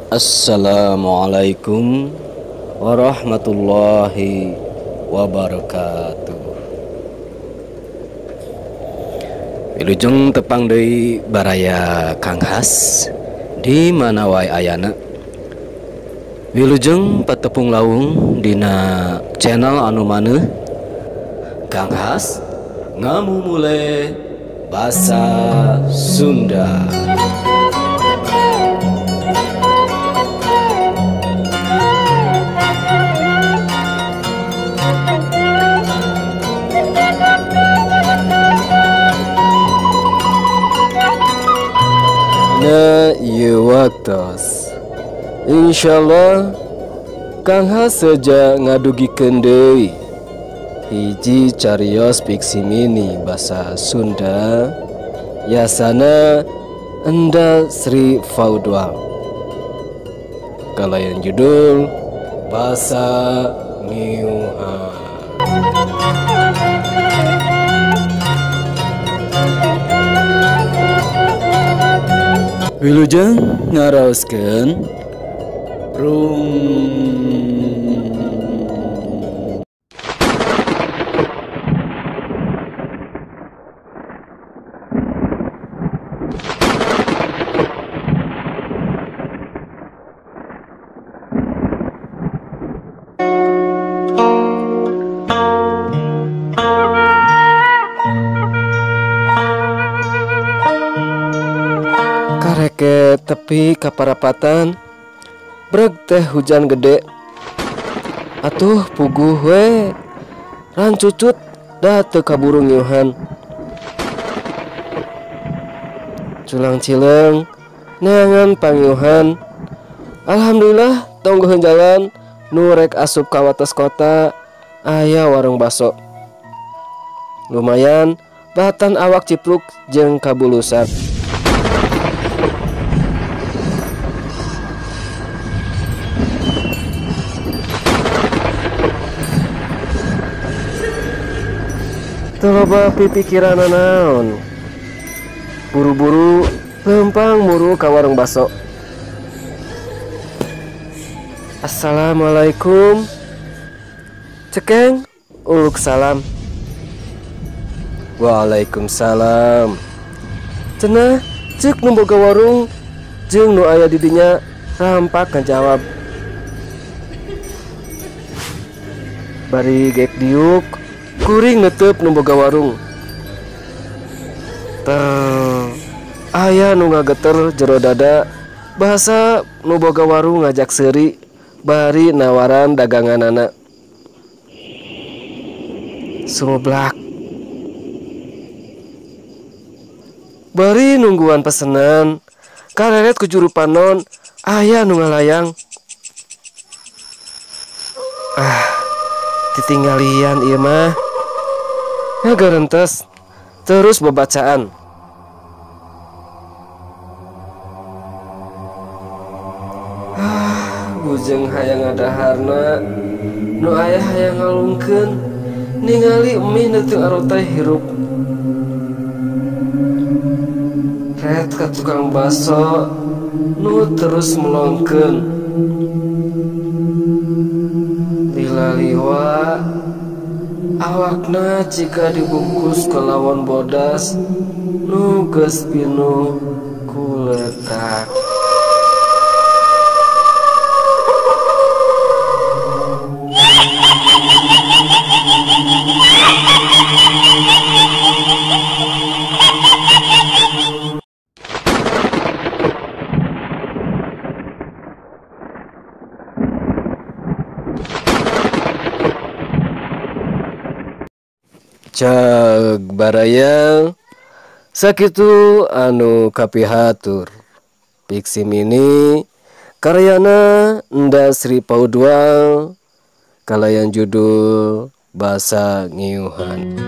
Assalamualaikum warahmatullahi wabarakatuh. Wilujeng tepang deui baraya Kang Has di mana wae ayana. Wilujeng patepung lawung dina channel anu maneuh Kang Has ngamumule basa Sunda. Na ieu waktos insyaallah Kang Has seja ngadugikeun deui hiji carios fiksi mini basa Sunda yasana Enda Sri Faudwal kalayan judul Basa Ngiuhan. Wilujeng ngaraoskeun rung. Kareke tepi kaparapatan breg teh hujan gede atuh puguh we rancucut da teu kaburu ngiuhan culang cileung neangan pangiuhan. Alhamdulillah tonggoheun jalan nu rek asup ka wates kota aya warung baso lumayan batan awak cipluk jeung kabulusan. Teu loba pipikiran naon, buru-buru lempang muru ka warung baso. Assalamualaikum, cekeng uluk salam. Waalaikumsalam. Cenah ceuk nu boga warung jeung nu aya di dinya rampak ngajawab. Bari gek diuk kuring netep nu boga warung. Ter aya nu ngageter jero dada bahasa nu boga warung ngajak seuri bari nawaran daganganana. Sumeblak. Bari nungguan pesenan kareret ku juru panon aya nu ngalayang. Ah, titinggalian ieu mah. Ngagarentes terus bebacaan. Ah, bujeng hayang ngadaharna nu aya hayang ngalungkeun ningali mie nu teu aroteh hirup. Ret ka tukang baso nu terus melongkeun. Lila-liwa awakna jika dibungkus kelawan bodas nu geus pinuh ku letak. Cag baraya sakitu anu kapihatur fiksi mini karyana Enda Sri Paudwal kalayan judul Basa Ngiuhan.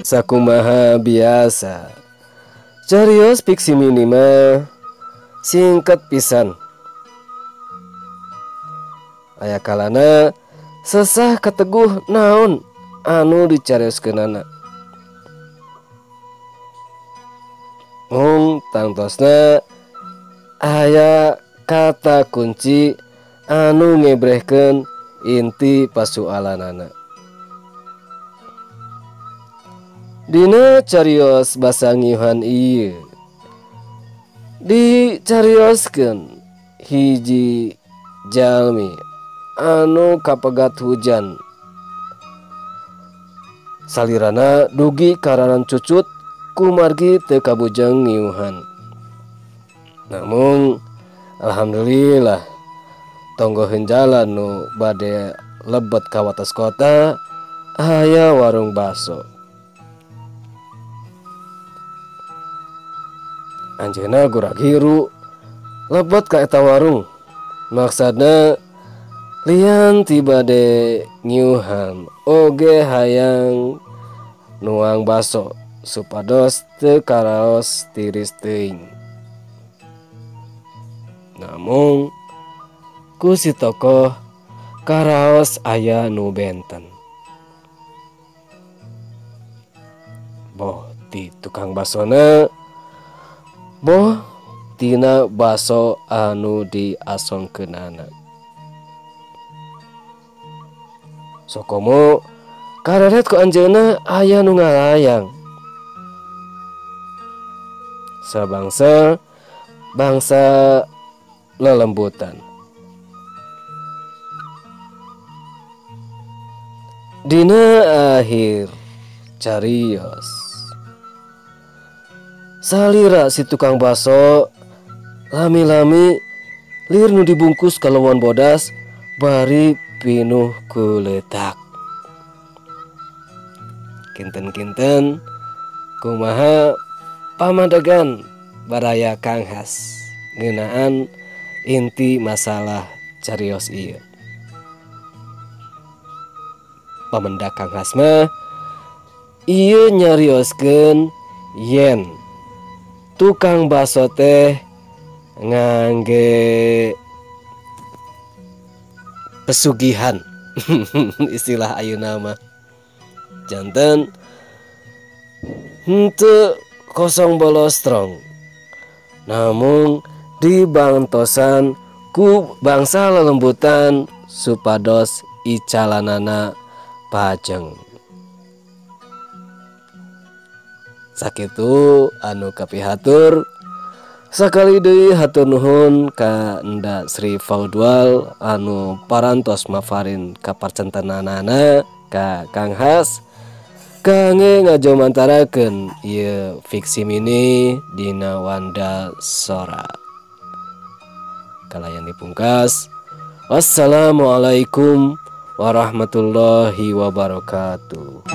Sakumaha biasa carios fiksi mini mah singkat pisan. Aya kalana sesah kateguh naon anu dicarioskeunana. Mung tangtosna aya kata kunci anu ngebrehkeun inti pasualanana. Dina carios basa ngiuhan ieu dicarioskeun hiji jalmi anu kapegat hujan. Salirana dugi kararan cucut kumargi teu kabujeng ngiuhan. Namun alhamdulillah tonggoheun jalan nu bade lebet ka wates kota aya warung baso. Anjeunna gura-giru lebet ka eta warung. Maksudna lian ti bade ngiuhan oge hayang nuang baso supados teu karaos tiris teuing. Namun ku si tokoh karaos aya nu benten. Boh ti tukang basona, boh tina baso anu diasongkeunana. Sokomo kareret ku anjeunna aya nu ngalayang. Sabangsa bangsa lelembutan. Dina akhir carios salira si tukang baso lami-lami lir nu dibungkus kalewon bodas bari pinuh kuletak. Kinten-kinten kumaha pamadegan baraya Kang Has ngeunaan inti masalah carios ieu. Pamendak Kang Has mah ieu nyarioskeun yen tukang baso teh ngangge pesugihan istilah ayeuna mah. Janten henteu kosong bolostrong, namun dibantosan ku bangsa lelembutan supados icalanana pajeng. Sakitu anu kapihatur. Sakali deui hatur nuhun ka Nda Sri Faudwal anu parantos mafarin kaparcentenanana ka Kang Has kangge ngajomantarakeun ieu fiksi mini dina Wanda Sora. Kalayan dipungkas. Wassalamualaikum warahmatullahi wabarakatuh.